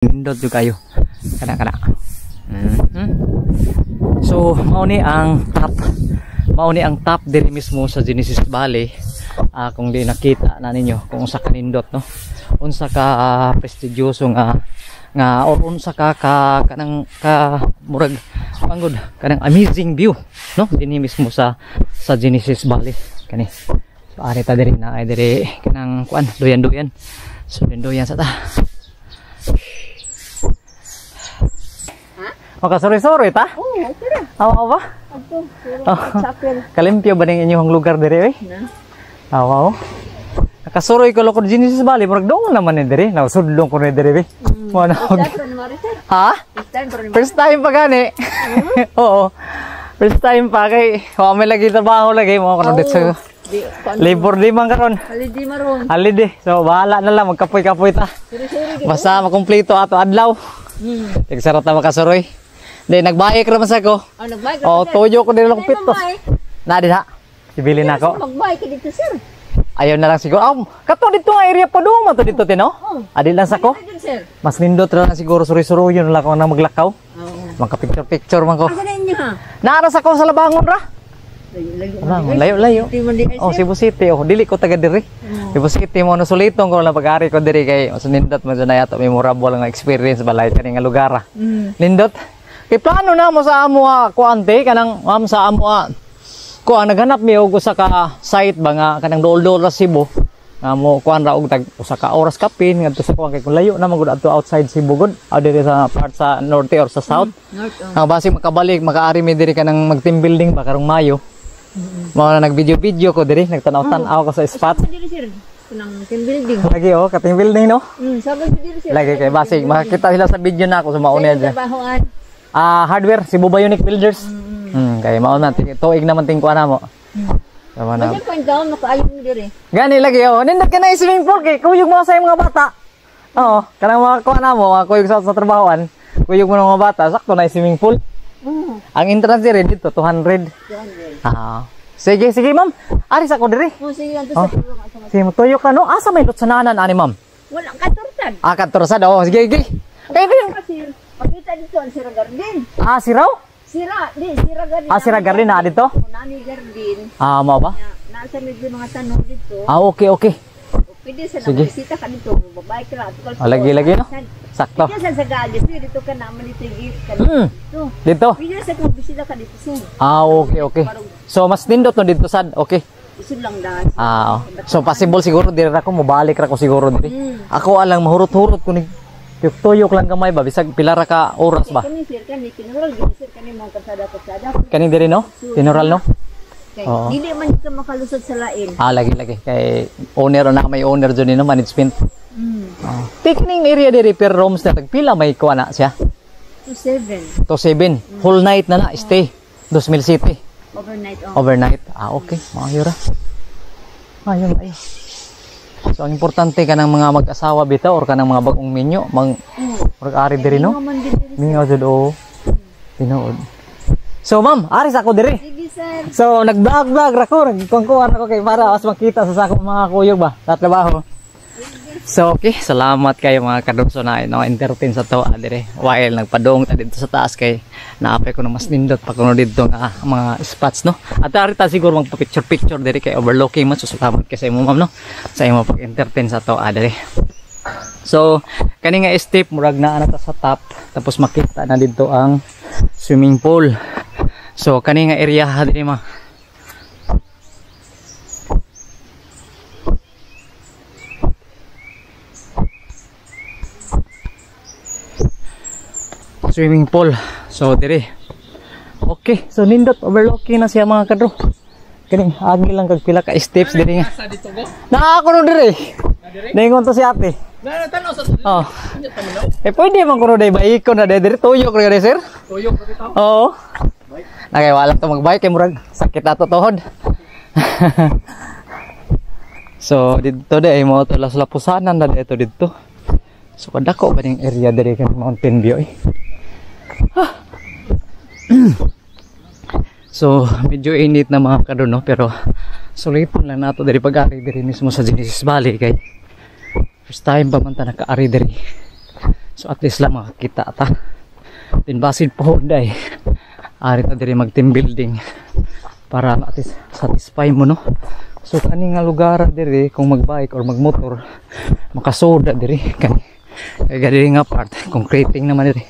Nindot jud kayo. Kana kana. So mao ni ang top. Mao ni ang top diri mismo sa Genesis Valley. Kung di nakita na ninyo kung unsa ka nindot, no. Unsa ka prestigyoso nga nga or unsa ka, ka kanang ka murag pangod kanang amazing view, no, dinhi mismo sa Genesis Valley kani. So ari ta diri na ay diri kanang kuan duyan-duyan. So duyan sa ta. Makasuri-suri ta? Oo, okay ra. Awa ba? Adto, Oh. chapel. Kalimpyo ba ning inyong lugar diri oy? Na. Awa oh. Nakasuroy ko lokod Genesis Valley, murag doon naman ni diri. Nasudlong ko ni diri be. Mo na og. First time pa sir. Ha? First time pa ni First time pa gani. Oo. First time pa kay wa may lagi trabaho lagi mo kuno dito. Di kuan. Labor di man karon. Holiday maron. Holiday. So bahala na lang magkapoy-kapoy ta. Suri-suri. Basta makumpleto ato adlaw. Tigsarot na makasuroy. Di nagbike ra man sa ko. Oh, nagbike. Oh, tuyo ko dili lang pito. Na din ha. Sibili na ako. Magbike ka dito, sir. Ayaw na lang siguro. Oh, kato dito nga area pa doon to dito tino. Oh. Adi lang sa ko. Dito, sir. Mas nindot ra lang siguro suroy-suroy yun lang ako nang maglakaw. Oo. Magka-picture-picture man ko. Asa na inyo ha? Naara sa ko sa Labangon ra. Layo-layo. Labangon, layo-layo. Di man di ay, Oh, sir. Cebu City. Oh, dili ko taga diri. Cebu City mo no sulitong ko lang pag-ari ko diri kay mas nindot man na yato memorable nga experience balay kani nga lugar. Ah. Nindot. Kay plano na mo sa amo kuan te kanang am sa amo kuan naghanap mi og usa ka site ba nga kanang dool-dool ra Cebu. Nga mo kuan ra og tag usa ka oras kapin ngadto sa kuan kay kung layo na man gud adto outside Cebu gud. Diri sa part sa norte or sa south. North. Oh. Ang basig makabalik makaari mi diri kanang mag team building ba karong Mayo. Mao na nag-video-video ko diri, nagtanaw-tanaw ko sa spot. Sa diri, sir. Kunang team building. Lagi oh, kating building no. Sabay sa diri, sir. Lagi kay basig makakita sila sa video na ako sa mauna Sa dyan. trabahoan. Ah, hardware Cebu Bionic Builders. Kay mao na tuig naman tingkuan na mo. Tama na. Kasi point down makaayo mo diri. Gani lagi oh, nindot ka na swimming pool kay kuyog mo sa imong mga bata. Oo, kanang mga kuan na mo, mga kuyog sa trabahoan, kuyog mo ng mga bata, sakto na swimming pool. Ang entrance diri dito 200. 200. Ah. Sige, sige ma'am. Ari sa ko diri. Oh, sige lang to sa tulong asa mas. Sige, mutuyok ka no. Asa may lutsananan ani ma'am? Wala katurtan. Ah, katorsa oh. Sige, sige. Kay din. Sir, pakita dito ang Sira Garden. Ah, siraw? Sira, di Sira Garden. Ah, Sira Garden na dito? Oh, nani Garden. Ah, mao ba? Na, nasa medyo mga tanong dito. Ah, okay, okay. Pwede sa Sige. bisita ka dito, babae ka lang. Ah, lagi, lagi, no? Sakto. Pwede sa Sagalis, dito ka naman dito gate ka dito. Dito. Pwede sa kung bisita ka dito, sir. Ah, okay, okay. So mas nindot no dito sad. Okay. Isod lang dahil. Ah, oh. So possible siguro diri ra ko mobalik ra ko siguro diri. Ako alang mahurot-hurot ko ni tuyok lang gamay ba bisag pila ra ka oras ba. Kani sir, kani tinural gid sir kani mga kalsada-kalsada. Kani diri no? Tinural no? Kay Oo. dili man ka makalusot sa lain. Ah, lagi lagi kay owner na may owner jud ni no management. Oh. Tikning area diri per rooms na tagpila may kuha na siya. 27 To 7 whole night na na stay 2000 City overnight oh. overnight. Ah, okay. Maayo ra. Maayo, maayo. So ang importante kanang mga mag-asawa bitaw or kanang mga bagong minyo mang murag ari diri no. Mingaw man diri. Mingaw jud oh. Tinuod. So ma'am, ari sa ako diri. Sige sir. So nag-vlog-vlog ra ko, nagkuan ako kay para mas makita sa sakong mga kuyog ba sa trabaho. So okay, salamat kayo mga kadumso na no, entertain sa to dire. While nagpadong ta dito sa taas kay naapay ko na mas nindot pa kuno didto nga mga spots no. At ari ta siguro magpa-picture picture dire kay overlooking man. So salamat kay sa imo ma'am no sa imo pag-entertain sa to dire. So kani nga step murag naa na ta sa top tapos makita na didto ang swimming pool. So kani nga area ha diri ma. Swimming pool. So diri. Okay, so nindot overlooking na siya mga kadro. Kini agi lang kag pila ka steps diri nga. Naa ako no diri. Ningon to si ate. Na tanaw sa dito. Oh. Eh pwede man kuno day baikon na day diri tuyok ra diri sir. Tuyok ra kita. Oo. Nakay wala to magbike kay murag sakit ato tuhod. So didto day mo to las lapusanan na dito didto. So kadako ba ning area diri kan Mountain View eh. Ah. So medyo init na mga kadon no, pero suliton lang nato diri pag-ari diri mismo sa Genesis Valley kay first time pa man ta nakaari diri. So at least lang makakita ta. Then basin po day. Ari ta diri mag team building para at least satisfy mo, no. So kani nga lugar diri, kung magbike or magmotor, makasoda diri kani. Kay diri nga part, concreting naman diri.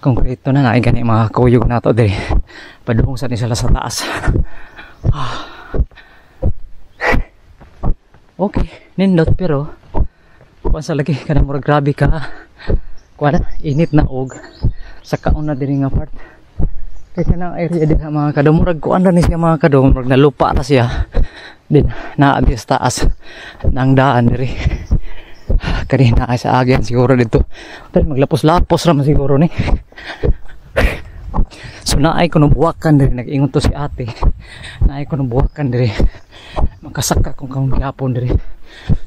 Konkreto na na gani mga kuyog nato diri. Padung sa ni sila sa taas. Ah. Okay, nindot, pero kuan sa lagi kanang murag grabe ka kuan na, init na og sa kaon na diri nga part. Kay kanang area diri, mga kado, murag kuan na ni siya, mga kado, murag nalupa ra siya din naa di sa taas nang daan diri. Kanina ay sa agyan siguro dito, pero maglapos-lapos ra man siguro ni. So naay kuno buwakan diri, nag-ingon to si ate, naay kuno buwakan diri, makasaka kung kaon gyapon diri.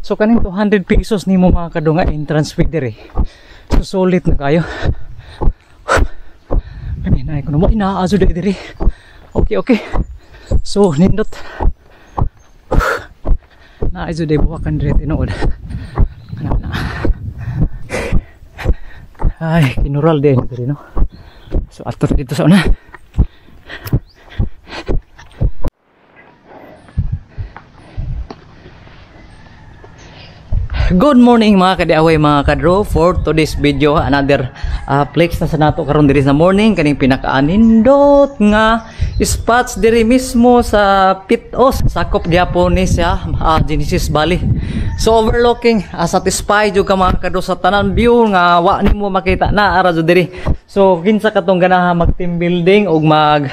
So kaning 200 pesos nimo, mga kado, nga entrance fee diri, so sulit na kayo. Kani naay kuno mo inaaso diri diri. Okay, so nindot naay jud buwakan diri, tinuod kana na. Ay, kinural din diri, no. So ato dito sa una. Good morning, mga kadiaway, mga kadro. For today's video, another flex na sa nato karon diri sa morning, kaning pinakaanindot nga spots diri mismo sa Pit-os. Sakop gyapon ni siya Genesis Valley. So overlooking, satisfied jud ka, mga kadro, sa tanan view nga wa nimo makita na ara jud diri. So kinsa katong ganahan mag team building ug mag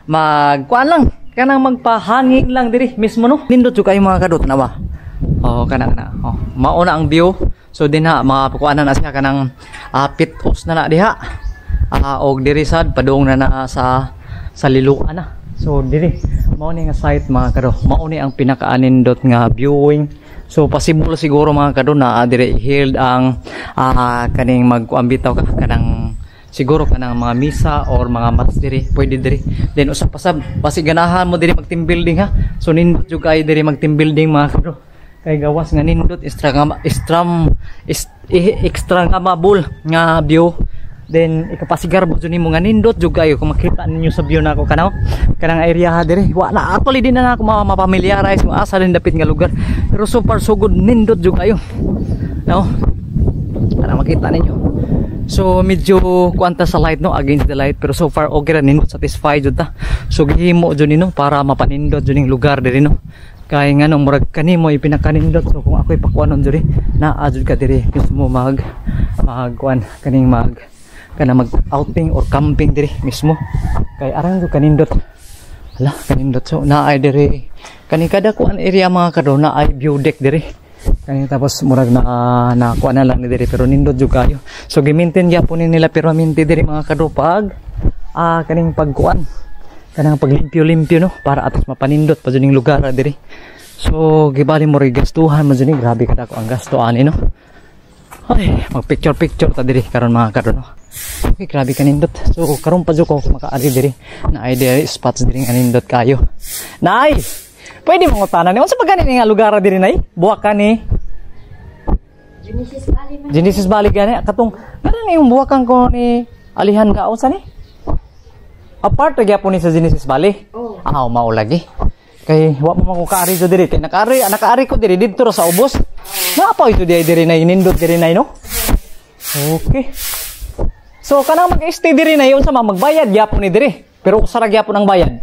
mag kuan lang, kanang magpahangin lang diri mismo, no. Nindot jud kayo, mga kadro, tanawa. Oh, kana kana. Oh, mao na ang view. So dinha mga na siya kanang Pit-os na na diha. Og diri sad padung na na sa Liloan na. So diri mao ni nga site, mga kado. Mao ni ang pinakaanindot nga viewing. So possible siguro, mga kado, na diri held ang kaning magkuan bitaw ka, kanang siguro kanang mga misa or mga mass diri, pwede diri. Then usa pa sab, basi ganahan mo diri mag team building ha. So nindot jud kay diri mag team building, mga kado, kay gawas nga nindot, extra nga extra nga mabul nga view. Then ikapasigar mo jud nimo nga nindot jud kayo kung makita ninyo sa view nako kanaw kanang area ha diri. Wa na actually, di na ako mapamilyarize kung asa din dapit nga lugar, pero so far so good, nindot jud kayo, no, para makita ninyo. So medyo kuanta sa light, no, against the light, pero so far okay ra, nindot, satisfied jud ta. So gihimo jud nino para mapanindot jud ning lugar diri, no, kay nga nung murag kanimo ipinakanindot. So kung ako'y pakuanon diri, naa jud ka diri mismo mag magkuan kaning mag kana mag outing or camping diri mismo, kay arang jud kanindot. Hala, kanindot. So naay diri kani kada kuan area, mga kado, naay view deck diri kani. Tapos murag na na kuan na lang ni diri, pero nindot jud kayo. So gi-maintain gyapon ni nila permanente diri, mga kado, pag kaning pagkuan, kanang paglimpyo-limpyo, no, para atos mapanindot pa jud ning lugar diri. So gibali mo rin gastuhan man jud ni, grabe kada ko ang gasto ani, no. Ay, mag picture picture ta diri karon, mga kado, no. Okay, grabe kanindot. So karon pa jud ko makaari diri na ay diri spots diri nga nindot kayo. Nay, pwede mo tanan ni, unsa pa gani nga lugar diri, nay? Buwak ka ni Genesis Valley man. Genesis Valley gani katong kanang yung buwakan ko ni alihan ka, unsa ni? Apart ra gyapon ni sa Genesis Valley. Oh. Ah, mao lagi. Kay wa mo man ko kaari do diri, kay nakaari ko diri didto ra sa ubos. Naa pa ito diri diri na nindot diri na, no. Okay. So kanang mag-stay diri na, unsa man magbayad gyapon ni diri? Pero usa ra gyapon ang bayad.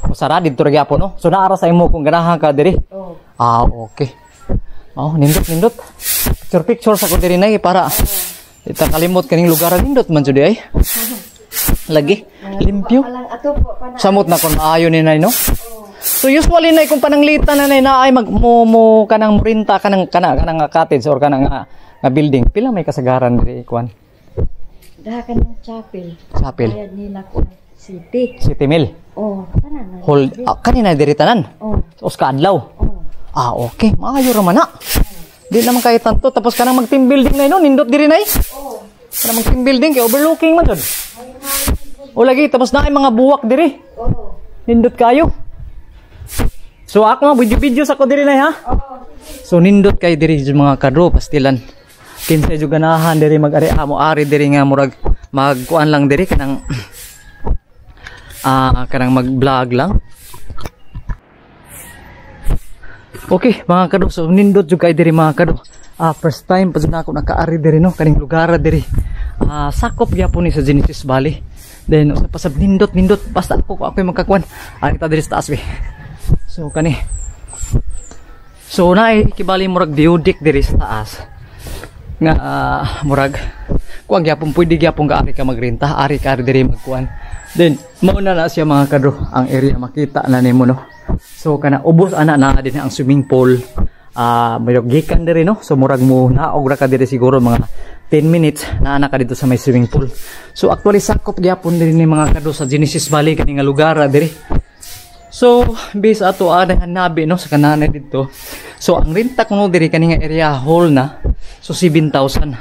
Usa ra didto ra gyapon, no. So naa ra sa imo kung ganahan ka diri. Oh. Ah, okay. Oh, nindot nindot. Picture picture sa ko diri na para ita kalimot kaning lugar, nindot man jud ay. Lagi limpyo. Pa lang ato po pa na. Samot na kung maayo ni nay, no. So usually nay, kung pananglitan na nay na ay mag mo kanang murinta kanang kana kanang nga cottage or kanang nga building, pila may kasagaran diri kuan? Daha ka ng chapel. Chapel. Bayad nila ko city. City Mill. Oh, tanan na. Hold kanina diri tanan. Oh, Os ka adlaw. oh. Ah, okay. Maayo ra man na. Di naman kay tanto, tapos kanang mag team building na, no, nindot diri nay. Oh. Kanang mag team building kay overlooking man jud. O lagi, tapos na ay mga buwak diri. Oh. Nindot kayo. So ako nga video-video sa ko diri na ha. Oh. So nindot kay diri mga kadro, pastilan. Kinsay jud ganahan diri mag-ari amo ari diri nga murag magkuan lang diri kanang kanang mag-vlog lang. Okay mga kado, so nindot jud kay diri mga kado. First time pa jud nako nakaari diri no, kaning lugar diri. Sakop gyapon ni sa Genesis Valley. Then usa pa sab nindot nindot basta ako ako'y magkakuan. Ari ta diri sa taas be. So kani. So naay kibali murag diudik diri sa taas. Nga murag kuan gyapon pwede gyapon ka ari ka magrenta, ari ka ari diri magkuan. Then mao na na siya mga kado ang area makita na nimo no. So kana ubos ana na din ang swimming pool. Mayog gikan diri no. So murag mo naog ra ka diri siguro mga 10 minutes naa na ka dito sa may swimming pool. So actually sakop gyapon diri ni mga kado sa Genesis Valley kani nga lugar diri. So base ato ana hanabi no sa kananay didto. So ang renta kuno diri kani nga area hall na. So 7,000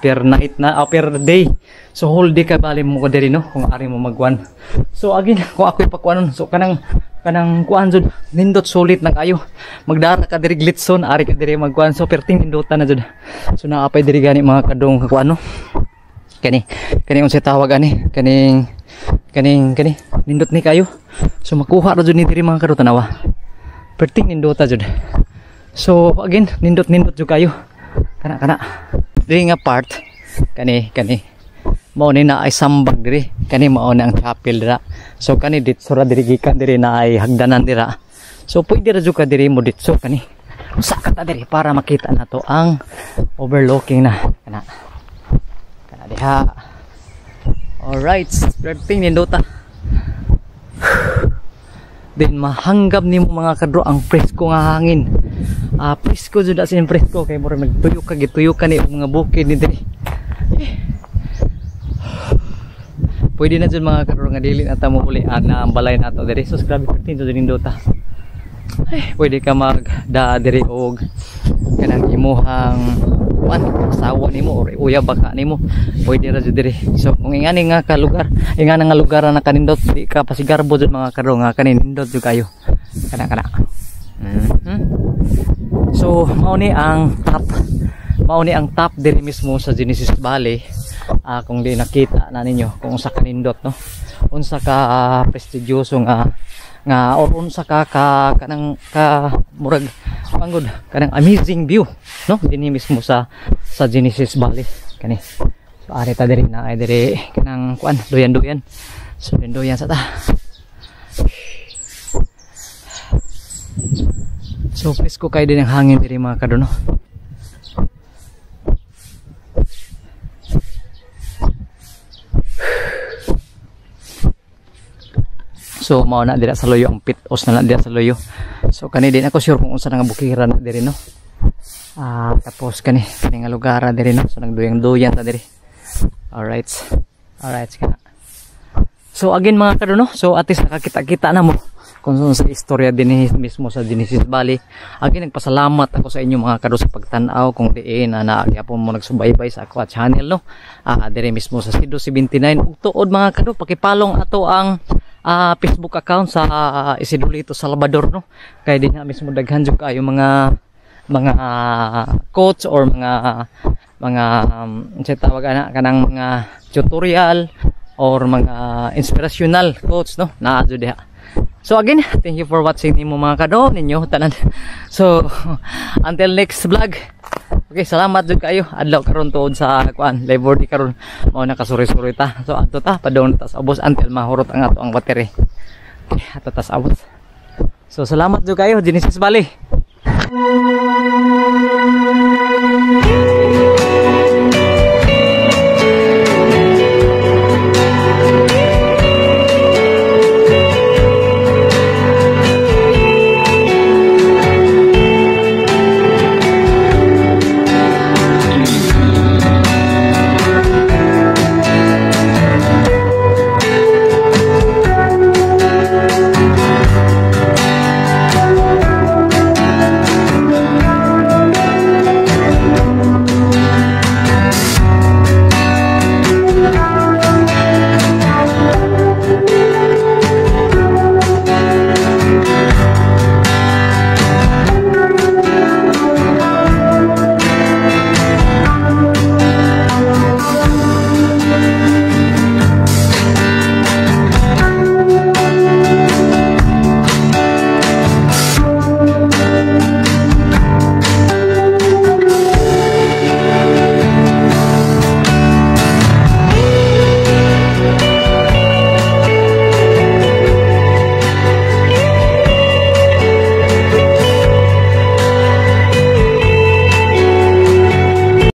per night na per day. So whole day ka bali mo ko diri no kung ari mo magkuan. So again kung ako'y pakuanon so kanang kanang kuan jud nindot sulit na kayo. Magdara ka diri glitson ari ka diri magkuan so perting nindutan na jud. So naapay diri gani mga kadong kuan no. Kani kani unsay tawag ani kaning kaning kani nindot ni kayo. So makuha ra jud ni diri mga kado tanawa. Perting nindota jud. So again nindot nindot jud kayo. Kana kana diri nga part kani kani mao ni na ay sambag diri kani mao na ang chapel dira. So kani ditso ra diri gikan diri na ay hagdanan dira. So pwede ra jud ka diri mo ditso kani. Usa ka ta diri para makita nato ang overlooking na kana. Kana diha. Alright, perting nindota. Then mahanggap nimo mga kadro ang presko nga hangin. Presko jud as in presko kay murag nagtuyo ka gituyo ka ni og mga bukid ni diri. Pwede na jud mga kadro nga dili na ta mo uli na ang balay nato diri. So grabe perting jud nindota. Ay, pwede ka magda diri og kanang imuhang kuan asawa nimo or uyab baka nimo. Pwede ra jud diri. So kung ingani nga ka lugar, ingana nga lugar na kanindot di ka pasigarbo jud mga kadro nga kanindot jud kayo. Kana kana. So mao ni ang top. Mao ni ang top diri mismo sa Genesis Valley. Kung di nakita na ninyo kung unsa kanindot no. Unsa ka prestigyoso nga nga or unsa ka, ka kanang ka murag pangod kanang amazing view no dinhi mismo sa Genesis Valley kani. So ari ta diri na ay diri kanang kuan duyan-duyan. So duyan sa ta. So presko kay din ang hangin diri mga kadono. So mao na dira sa luyo ang pitos na dira sa luyo. So kani din ako sure kung unsa nga bukiran na diri no. Tapos kani kani nga lugar diri no. So nagduyang-duyan ta diri. Alright. Alright kana. So again mga kadono, so at least nakakita-kita na mo kung sa istorya din mismo sa Genesis Valley. Again nagpasalamat ako sa inyo mga kado sa pagtan-aw kung diin na naagyapon mo nagsubaybay sa ako channel no. Diri mismo sa Sido 79 ug tuod mga kado pakipalong ato ang Facebook account sa Isidolito Salvador no. Kay din na mismo daghan jud kayo mga mga coach or mga mga unsay tawag ana kanang mga tutorial or mga inspirational quotes no naa jud diha. So again, thank you for watching nimo mga kado ninyo tanan. So until next vlog. Okay, salamat jud kayo. Adlaw karon tuod sa kuan, Labor Day karon. Mao na kasuri-suri ta. So adto ta padung ta sa ubos until mahurot ang ato ang battery. Okay, adto ta sa ubos. So salamat jud kayo, Genesis Valley.